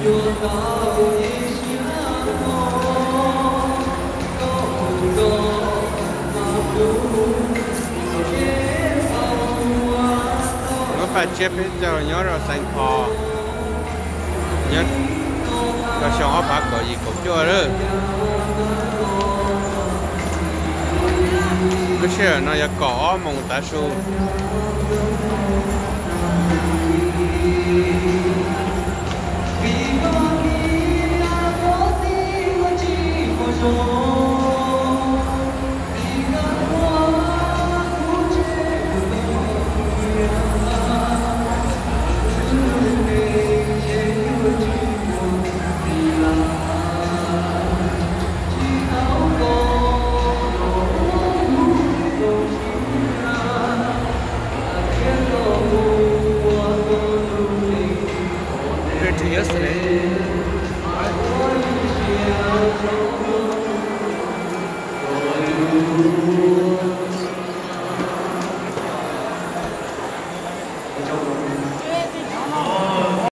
Muab paj tsiab peb caug nyob rau Xeev Kho, nyob rau xyoo ob phav kaum yim kaum cuaj lawm. Lub sij hawm no yog kaum ob moos tav su.